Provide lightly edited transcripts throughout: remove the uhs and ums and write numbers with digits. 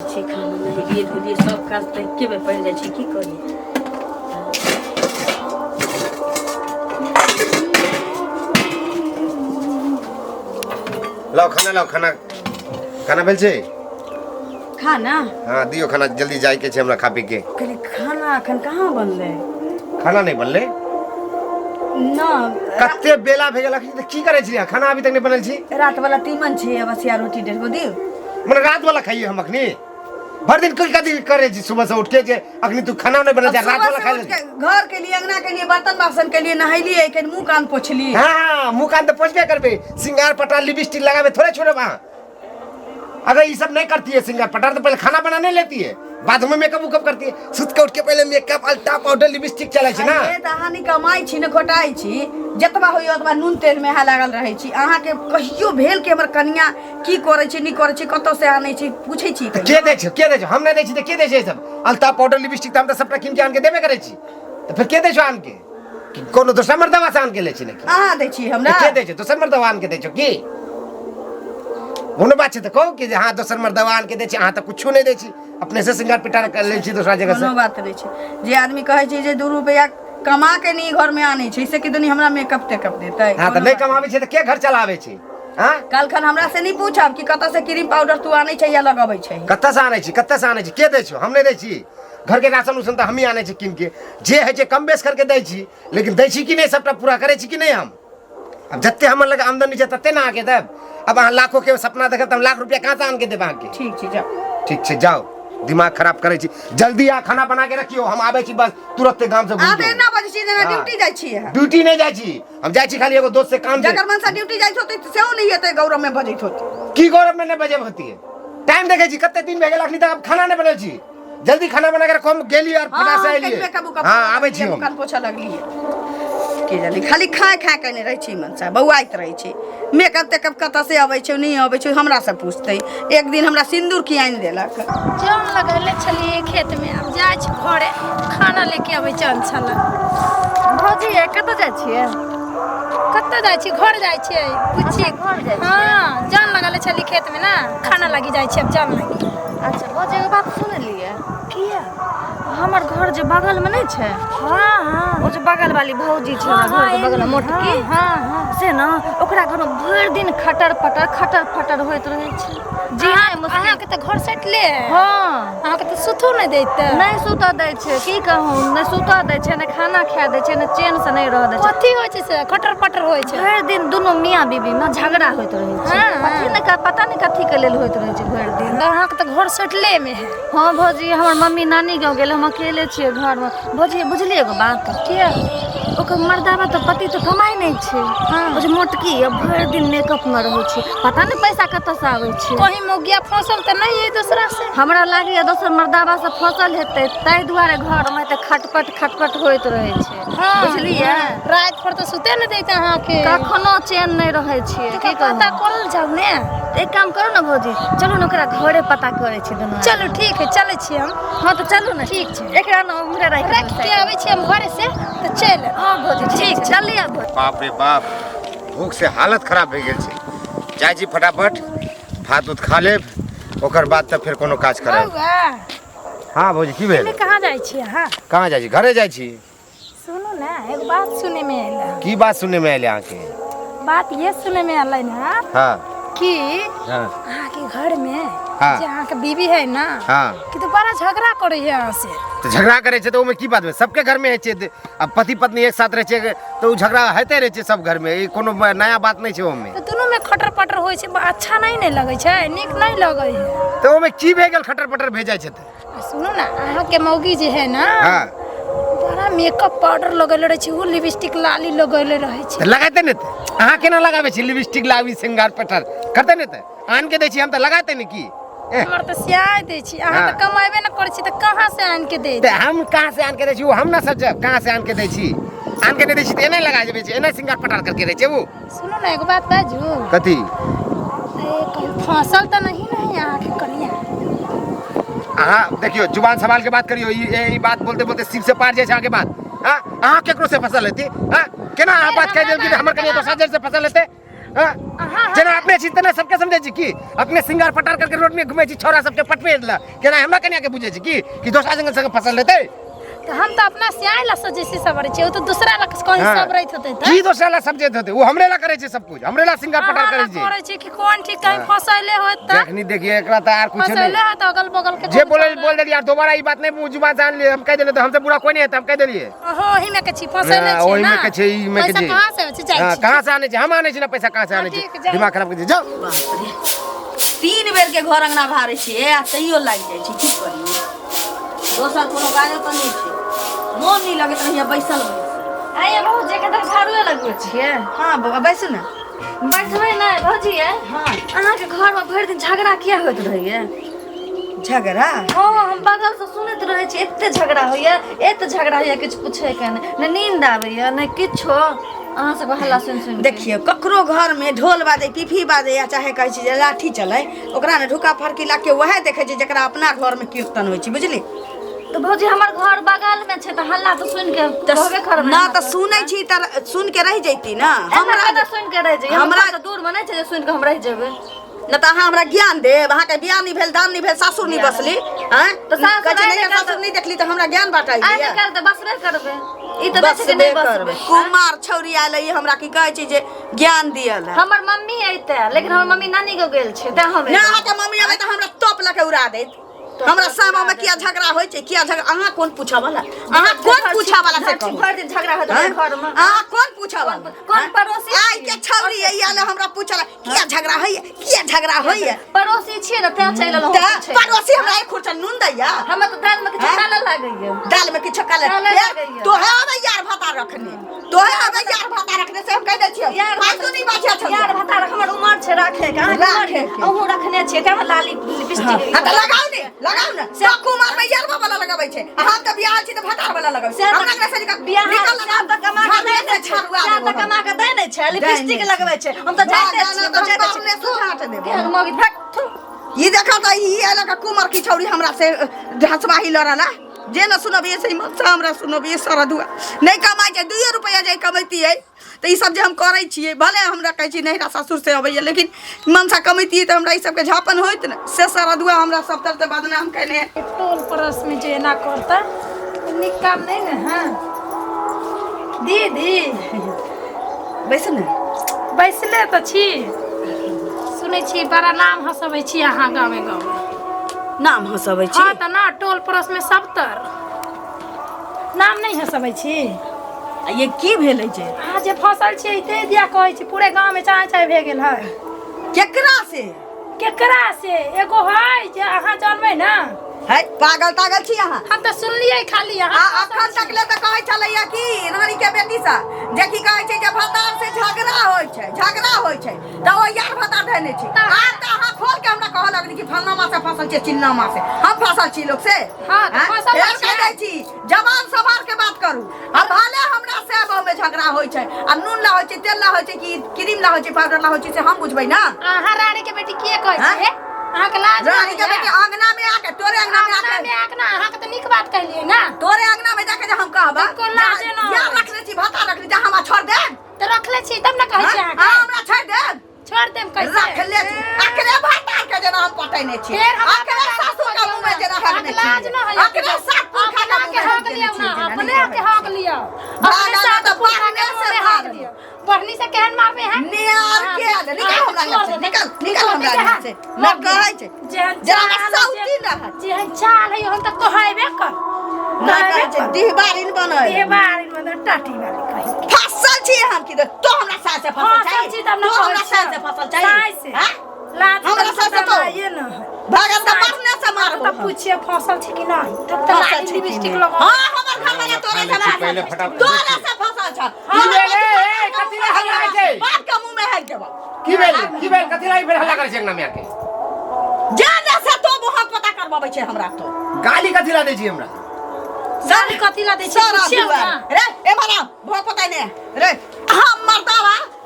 छै खाना नहेलियै धोलियै सब काज तऽ एके बेर पड़ि जाइ छै की करी। लाओ खाना, लाओ खाना। खाना भेल छै? खाना? हाँ, दियो खाना, जल्दी जाय के छै हमरा खा पी के। कहली खाना अखन कहाँ बनलै? खाना नहीं बनलै? ना। कते बेला भे गेल अखन तऽ की करै छी? खाना अभी तक नहीं बनल छी? रात वाला तीमन छै, बसिया रोटी डेढ़ गो दियौ। मने रात वाला खाइए हम अखनी? भर दिन कोई कथी करे छी सुबह से उठ के जे अखनी तू खाना नहीं बना जा, रात वाला खाइ ले। घर के लिए, अंगना के लिए, बर्तन बासन के लिए, नहैलिए, कनि मुंह कान पोछली। हाँ, मुंह कान तो पोछबे करबे, सिंगार पटार लिपस्टिक लगाबे थोड़े छोड़ब अहाँ। अगर ये सब नहीं करती है सिंगार पटार तो पहले खाना बनाने लेती है, बाद में मेकअप उकअप करती है। सुत के उठ के पहले मेकअप, अल्टा पाउडर, लिपस्टिक चले छै ना। अरे तऽ अहाँ नहि कमाइ छी ने खोटाइ छी, जतबा होइए ओतबा नून तेल में अहाँ लागल रहै छी। अहाँके कहियो भेल कि हमर कनिया की करै छै, नहि करै छै, कतऽ से आनै छै, पूछै छी? तऽ के दै छै, के दै छै? हम नहि दै छी तऽ के दै छै? ई सब अल्ता पाउडर लिपस्टिक तऽ हम तऽ सबटा कीन के आन के देबे करै छी, तऽ फेर के दै छौ आन के? कि कोनो दोसर मर्दवा से आन के लै छी ने की? अहाँ दै छी हमरा? के दै छै? दोसर मर्दवा आन के दै छौ की? कोनो बात छै तऽ कहू कि जे हाँ दोसर मर्दवा आन के दै छै। अहाँ तऽ कुछो नहि दै छी, अपने से श्रृंगार पिटार कर लै छी दोसरा जगह से। कोनो बात नहि छै। जे आदमी कहै छै जे 2 रुपैआ कमा के नहि घर में आनै छै से किदनी हमरा मेकअप तेकअप देतै? हाँ तऽ कोनो नहि बात। कमाबै छै तऽ के घर चलाबै छै? हाँ, काल्हिखन हमरा से नहि पूछब कि कतऽ से क्रीम पाउडर तू आनै छै या लगबै छै। कतऽ से आनै छी, कतऽ से आनै छी, के दै छौ? हम नहि दै छी। घर के राशन उसन तऽ हमही आनै छी कीन के, जे होइ छै कम बेस करके दै छी, लेकिन दै छी कि नहि? सबटा पूरा करै छी कि नहि हम? अब जते हमर लग आमदनी छै तते ने अहाँके देब। अब अहाँ लाखों के सपना देखब तऽ हम लाख रुपया कहाँ से आन के देब अहाँके? ठीक छै, जाउ। ठीक छै, जाउ। दिमाग खराब करै छी। जल्दी आ, खाना बना के रखियो, हम आबै छी बस तुरंते गाम से घुमि अहाँ तऽ के। एना बजै छी जेना हाँ। ड्यूटी जाइ छी अहाँ। ड्यूटी नहि जाइ छी हम, जाइ छी खाली एगो दोस्त से काम छै। जकर मनसा ड्यूटी जाइ होतै तऽ सेहो नहि हेतै गौरव में बजैत होतै। की गौरव में नहि बजेब होती है? टाइम देखै छी कते दिन भए गेल, अखनी तक खाना नहि बनल छी। जल्दी खाना बना के रखो, हम गेली और फटा से एलियै। मेकअप उकअप। हाँ, आबै छी हम। कान पोछऽ लगलियै की जानी, खाली खाय खाय के नहि रहै छी मनसा, बौआइत रहै छै। मेकअप तेकअप कतऽ से अबै छै, नहि अबै छै, हमरा से पूछतै। एक दिन हमरा सिन्दूर की आनि देलक। जन लगेले छलियै खेत में, आब जाइ छी घरे, खाना लेके अबै चल छल। भौजी ये, कतऽ जाइ छियै? कतऽ जाइ छी? घर जाइ छियै बुच्ची। अच्छा, घर जाइ छियै? हाँ, जन लगेले छली खेत में ना, खाना लगी जाइ छी, आब जन लगी। अच्छा भौजी, एगो बात सुनलियै? किया? हमर घर जे बगल में नहि छै? हाँ हाँ। ओ जे बगल वाली भौजी छै, हमरा घर के बगल में मोटकी। हाँ हाँ। से ने ओकरा घर में भरि दिन खटर पटर खटर फटर होइत रहै छै जी। अहाँ मुश्किल। अहाँके तऽ घर सटले है। हाँ। अहाँके तऽ सुतो नहि दैत। नहि सुतऽ दै छै, की कहू, नहि सुतऽ दै छै, नहि खाना खाए दै छै, नहि चैन से नहि रहऽ दै छै। कथी होइ छै से खटर पटर होइ छै? भरि दिन दुनू मियाँ बीबी में झगड़ा होइत रहै छै। हाँ। कथी ने पता नहि कथी के लेल होइत रहै छै भरि दिन। तऽ अहाँके तऽ घर सटले में है। हाँ भौजी, हमर मम्मी नानी गाँव गेल, हम अकेले छियै घरमे। भौजी, बुझलियै एगो बात? किया? ओकर मर्दाबा तऽ पति तऽ कमाइ नहि छै। हाँ। ओ जे मोटकी यऽ भरि दिन मेकअप मे रहै छै, पता नहि पैसा कतऽ से आबै छै। कहीं मौगिया फसल तऽ नहि है दोसरा से? हमरा लागैया दोसर मर्दाबा से फसल हेतै, ताहि दुआरे घरमे एते खटपट खटपट होइत रहै छै। हाँ। बुझलियै? राति पर तऽ सुते नहि दैत अहाँके। कखनो चैन नहि रहै छियै, की पता कहू। करल जाउ ने। एक काम करू ने भौजी, चलू ने ओकरा घरे पता करै छी दुनू आदमी। चलू, ठीक है, चलै छी हम। हाँ तऽ चलू ने। ठीक छै। एकरा ने उम्हरे राखि राखि के आबै छी हम घरे से तऽ चलि आयब। हाँ भौजी, ठीक छै, जल्दी आबू। बाप रे बाप, भूख से हालत खराब भए गेल छै। जाइ छी फटाफट भात उत खा लेब, ओकर बाद तऽ फेर कोनो काज करब। बौआ। हाँ भौजी, की भेल? एने कहाँ जाइ छी अहाँ? कहाँ जाइ छी? घरे जाइ छी। सुनू ने, एगो बात सुने में आयल है। की बात सुनने में आयल अहाँके? बात ये सुने में आयल ना हाँ। कि हाँ। अहाँके घर में हाँ। जे अहाँके बीवी है ना, हाँ, कि तो बड़ा झगड़ा करे है अहाँ से। तऽ झगड़ा करै छै तऽ ओहिमे की बात भेल? सबके घर में होइ छै। अब पति पत्नी एक साथ रहै छै तऽ ओ झगड़ा होइते रहै छै सब घर में, ई कोनो नया बात नहि छै ओहिमे। तऽ दुनू में खटर पटर होइ छै, अच्छा नहीं ने लगै छै, नीक नहीं लगै है। तऽ ओहिमे की भए गेल खटर पटर भए जाइ छै तऽ? आ सुनू ना, अहाँके मौगी जे है ना, हाँ, बड़ा मेकअप पाउडर लगेले रहै छै, ओ लिपस्टिक लाली लगेले रहै छै। तऽ लगाते ने तऽ अहाँ केना लगाबै छी लिपस्टिक लाबी श्रृंगार पटर करते ने तऽ आन के दै छी हम तऽ लगाते ने की एह, हमर तऽ सियाय दै छी अहाँ। हाँ। तऽ कमाबे ने करै छी तऽ कहाँ से आनि के दे? तऽ हम कहाँ से आन के दै छी ओ हम ना सोचब कहाँ से आन के दै छी। आन के नहि दै छी तऽ एना लगा जेबै छै, एना श्रृंगार पटार करके रहै छै ओ। सुनू ने, एगो बात बाजू। कथी? ए, कहीं फसल तऽ नहीं ने अहाँके कनिया? अहाँ देखियौ, जुबान संभाल के बात करियौ। ई बात बोलते बोलते शिव से पार जाइ छै अहाँके बात। हाँ, अहाँ केकरो से फसल हेती? हाँ, केना अहाँ बात कहि देब कि हमर कनिया दोसर जन से फसल हेतै? हाँ? जेना अपने छी तेना सबके समझै छी की अपने सिंगार पटार करके रोड में घुमै छी छौड़ा सबके पटबे ला केना हमरा कनिया के बुझै छी की कि दोसरा जंगल संगे फसल लेतै तऽ हम तऽ अपना सियाइ ला सजै छी सवरै छी ओ तऽ दूसरा ला कहीं हाँ। सबरैत होतै तऽ की दोसरा ला समझैत होतै ओ हमरे ला करै छै सब कुछ हमरे ला सिंगार पटार अहाँ ला करै छै करै छी कि कोन ठीक कहीं फसैले होत तऽ देखनी देखिए एकरा तऽ आर कुछ फसैले नहीं होत अगल बगल के जे बोले बोल देलिए यार दोबारा ई बात नहीं मुँह जुबान से आन लिए हम कह देलिए तो हमसे बुरा कोई नहीं है हम कह देलिए ओहो ओही में के छी फसैले हाँ, छी ओही ना में के छै ई में के पैसा छै कहाँ से होइ छै जाइ हाँ, छी कहाँ से आनै छै हम आनै छी ना पैसा कहाँ से आनै ठीक, छै जाउ। दिमाग खराब कर जाओ बाप रे 3 बेर के घर अंगना भारे छियै आ तैयो लागि जाइ छै की करियै दोसर कोनो काजो तऽ नहि छै मोन नहि लगैत रहैया बैसल बैसल। आइए भौजी के तऽ झाड़ुए लगबै छियै। हाँ बौआ बैसू ने। बैठबै नहि भौजी यै। हाँ। अहाँके घरमे भरि दिन झगड़ा किया होइत रहैया? झगड़ा? हाँ हम बगल से सुनैत रहै छी एते झगड़ा होइया एते झगड़ा होइया किछु पूछैके नहि ने नींद आबैया ने किछो अहाँ सबके हल्ला सुनि सुनि के। देखियौ ककरो घरमे ढोल बाजै पीपी बाजै या चाहे कहै छै जे लाठी चलै ओकरा ने ढुका फरकी लाग के वएह देखै छै जकरा अपना घरमे कीर्तन होइ छै बुझली। तऽ भौजी हमर घर बगल में छै तऽ हल्ला तऽ सुनि के तऽ कहबे करबै ना तऽ सुनै छी तऽ सुन के रहि जैती ना। हमरा हमरा सुनि के रहि जइयै हमरा हमरा दूर में नहि छै जे सुनि के हम रहि जेबै। न तऽ अहाँ हमरा ज्ञान देब? अहाँके बियाह नहि भेल दान नहि भेल सासुर नहि बसली आँय तऽ सासुर कहै छै आइ नहि काल्हि सासुर नहि देखली तऽ हमरा ज्ञान बाँटाइ आइ दिअ। काल्हि तऽ बसबे करबै ई तऽ नहि छै कि बसबे नहि करबै। बसबै। कुमार छौरी आयल ई हमरा की कहै छै जे ज्ञान दियल हमर मम्मी अइते लेकिन हमर मम्मी नानी गाँव गेल छै तें हम ना। अहाँके मम्मी अबै तऽ हमरा तोप लऽ के उड़ा देत। हमरा सामा में किया झगड़ा होइ छै किया झगड़ा अहाँ कोन पूछऽ वाला अहाँ कोन पूछऽ वाला से कहू भरि दिन झगड़ा होइत रहै घर में। अहाँ कोन पूछऽ वाला कोन पड़ोसी आइ के छौरी आई आयल हमरा पूछला किया झगड़ा होइया किया झगड़ा होइया। पड़ोसी छियै ने तें चलि एलहुँ तऽ पड़ोसी हमरा एक खुर्चा नून दैया। हमरा तऽ दालि में किछु काला लागैया। दालि में किछु काला काला लागैया। तोहे आबै यार भाता रखने तोहे आबै यार भाता रखने से हम कहि दै छियौ यार फालतू नहि बाजै छौ। यार भाता रख हमर उमर छै राखे के अहाँके उमर राखे के। अहूँ रखने छियै तें लाली लिपस्टिक। हाँ तऽ लगाउ ने लगाउ ने सब कुमार में यारवा वाला लगाबै छै आ हम तऽ बियाह छी तऽ भतार वाला लगाबै छै। हमरा एकरा से निकल बियाह निकल से तऽ कमा के दै से नहि छै छाड़ुआ से तऽ कमा के दै नहि छै लिपस्टिक लगबै छै। हम तऽ जाइते छियै हम तऽ जाइते छियै सुझाट देबो। केहन मौगी भक थू। ई देखा तऽ ई आयल के कुमार की छौरी हमरा से हंसबाही लड़ला जे न सुनबियै से मत हमरा सुनबियै सरदुआ नहि कमाइ छै 2 रुपैआ जे कमैतियै तऽ ई सब जे हम करै छियै भले हमरा कहै छी नैहरा सासुर से अबैया लेकिन मनसा कमैतियै तऽ हमरा ई सबके झापन होइत ने से सरदुआ हमरा सब तरह से बदनाम केने। टोल पड़ोस में जे एना करता नीक काम नहीं ने। हाँ दीदी बैसू ने। बैसले तऽ छी सुनै छी बड़ा नाम हँसबै छी अहाँ गाँवे गाँवे। नाम हँसबै छी? हाँ तऽ ना टोल पड़ोस में सब तर नाम नहीं हँसबै छी। आ ये की भेलै जे अहाँ जे फसल छियै ताहि दिया कहै छी पूरे गाँव में चाहे चाहे भए गेल है। केकरा से? केकरा से एगो है जे अहाँ जानबै ना। है पागल तागल छी अहाँ? हम तऽ सुनलियै खाली आ अहाँ अखन तक ले तऽ कहै छलैया कि रानी के बेटी सा जे की कहै छै जे भतार से झगड़ा होइ छै झगड़ा होइ छै तऽ ओ यार भतार धैने छै। आब तऽ अहाँ खोल के हमरा कहऽ लगली कि फलनामा से फसल छै चिन्नामा से हम फसल छी लोग से। हाँ, तऽ फसल फेर छियै। कहि दै छी जवान सवार के बात करू आ भले हमरा से बहु में झगड़ा होइ छै आ नून ला होइ छै तेल ला होइ छै कि क्रीम ला होइ छै पाउडर ला होइ छै से हम बुझबै ना। अहाँ रानी के बेटी किए कहै हाँ? छियै? अहाँके लाज रानी के बेटी अंगना में आके तोरे अंगना में अंगना आके में आके ना अहाँके तऽ नीक बात कहलियै ना। तोरे अंगना में जाके जे हम कहबा तनिको लाजे न यार रखने छी भाता रखने जा हमरा छोड़ देब तऽ रखले छी तब ना कहै छी हाँ? अहाँके। हाँ, हमरा छोड़ देब छोड़ देब कैसे? रखले छी अकरे भाता के जेना हम पटैने छी फेर हमरा अकरे सासुर के मुंह में जेना हगने छी लाज न होइया अकरे सात पुरखा के अपना मुंह के में हक हगने लियौ छी ना जेना अपने नहि के कहै हक छी। लियौ भागा अपने ना सात तऽ पुरखा के बाहने मुंह से में हक भाग। लियौ। बढ़नी से केहन मारबै है? नियार के निकल हमरा अंगना से निकल निकल हमरा अंगना से न कहै छै जेहन जेना चाल सौती न है जेहन चाल है ओहन तऽ कहबे कर न कहै छै डिहबारिन बनल देहबारी मतलब टाटी वाली कही फसल छी हम की तो हमरा सास से फसल फसल छी तब न तो हमरा कहै सास से फसल चाही सास से। हाँ? लाज हमरा सास से तो ये न है भागल तऽ बढ़ने से मारबो तब पूछिए फसल छी कि नहीं तब तऽ फसल लाली छी कि लिपस्टिक नहि? लगाओ। हाँ हमर घर वाला तोरे से खाने छी पहिले फटाफट तोरे से फसल छ। की भेल ए कथी ला हल्ला होइ छै? बाप के मुंह में हक देबो। की भेल की भेल कथी ला ई फेर हल्ला करै छै अंगना में आके? जाने से तो मुँह पता करबाबै छै हमरा तो। गाली कथी ला दै छी हमरा? गाली कथी ला दै छी सारा पूछियौ दुआर। ना। रे ए मारा भोग पता नहि रे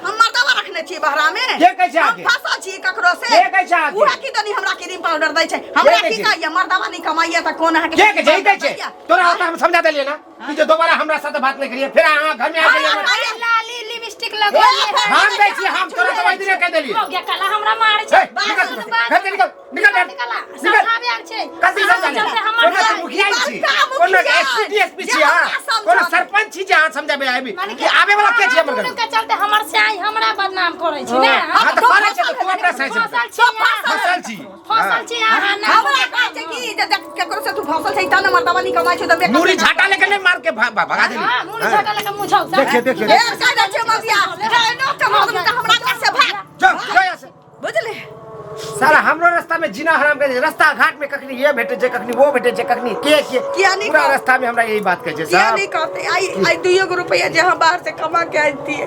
हम मर्दावा रखने छी बहरा में। के कहै छै हम अहाँके? फसल छी ककरो से। के कहै छै अहाँके? उहे की तनी हमरा क्रीम पाउडर दै छै हमरा कहै की छै? कहैया मर्दावा नहीं कमाइया तऽ कोन अहाँके के कहै छै ई कहै छै दैया? तोरा होता हम समझा देलियै ना कि जे दोबारा हमरा साथ बात नहीं करिए फिर अहाँ घर में आ हाँ, गेलियै हाँ। लाली लिपस्टिक लगलिए हम दै छी, हम तोरा दवाई दिने कह देलियै। हो गया काला हमरा मारै छै। ए, निकल तू, घर से निकल, निकल बैठ, निकल, निकल। समझाबे आयल छै। कथी समझाबे? चलते हमर कोनो तू मुखिया छी, कोनो एसपी डीएसपी छी अहाँ, कोनो सरपंच छी जे अहाँ समझाबे आबी? माने ई आबे वाला के छी हमर घर? दुनू के चलते हमर स्याही हमरा बदनाम करै छै ने। हाँ तऽ करै छै तऽ तू अपना साइड से फसल छी अहाँ। फसल छी। फसल छी अहाँ ना। हमरा कहै छै कि जे देख केकरो से तू फसल छै त न मर्दावा नहीं कमाइ छै त मेकअप। मुरी झाटा लेके नहीं मार के भगा देली। हाँ, मुड़ी झटा लके मुँह झौसा। देखिए देखिए। ए कह दै छै मगिया रे नो त मर्द त हमरा घर से भाग। जाओ जाओ यहाँ से। बुझले? साला हमरो रास्ता में जीना हराम कर, रास्ता घाट में कखनी ये भेटे छै, कखनी वो भेटे छै, कखनी के के किया नहीं पूरा रास्ता में हमरा यही बात कहै छै किया साहब। नहीं कहते? आई आई दुइयो गो रुपैया जे हम बाहर से कमा के आनतियै,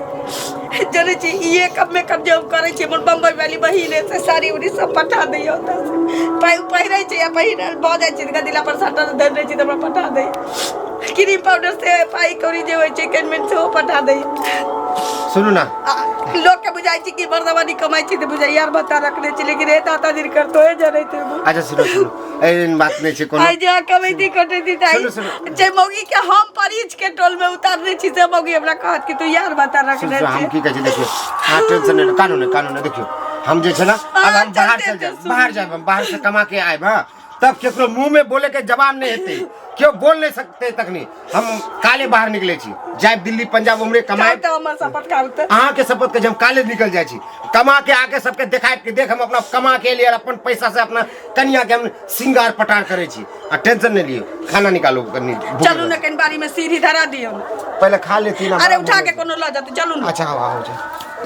जनै छी, इहे कम में कम जे हम करै छी, हमर बम्बई वाली बहिन है से साड़ी उड़ी सब पठा दैया ओतऽ से। पहिरै छै आ पहिरल भऽ जाइ छै तऽ गदिला पर सटल धरि दै छै तऽ हमरा पठा दै। क्रीम पाउडर से पाइ कौड़ी जे होइ छै, केनमेन सेहो पठा दै। सुनू ना। आ लोक के बुझाइ छै कि मर्दवा नहीं कमाइ छै तऽ बुझाइ यार भत्ता रखने छै, लेकिन हे दाता दिन करतो हे जनैत हेबो। अच्छा सुनू सुनू, एहन बात नहीं छै कोनो। आइ जे कमैती कटैती तऽ सुनू, सुनू। जे मौगी के हम परीच के टोल में उतारने छी से मौगी हमरा कहत कि तू यार भत्ता सुन रखने सुन, हम छै। की कहै छी देखियौ, अहाँ टेंशन नहि, कानू नहि, कानू नहि। देखियौ, हम जे छै ना, अब हम बाहर चलते चल जायब, सुनू। बाहर जायब, हम बाहर से कमा के आयब, हाँ, तब केकरो मुंह में बोले के जवाब नहीं हेतै, केओ बोल नहीं सकते। तखनी हम काले बाहर निकले छी, जायब दिल्ली पंजाब उमरे कमाए। तऽ हमर शपथ खाउ तऽ। अहाँ के शपथ के जे हम काले निकल जाइ छी, कमा के आके सबके देखायब कि देख हम अपना कमा के लिए अपन पैसा से अपना कनिया के हम श्रृंगार पटार करै छी। आ टेंशन नहीं लियो, खाना निकालू कनी भूख चलू लगल। ने, कनि बाड़ी में सीढ़ी धरा दियौ। पहले खा लेती ना। अरे उठा के कोनो लऽ जेतै, चलू ने। अच्छा, आओ आओ, जाओ।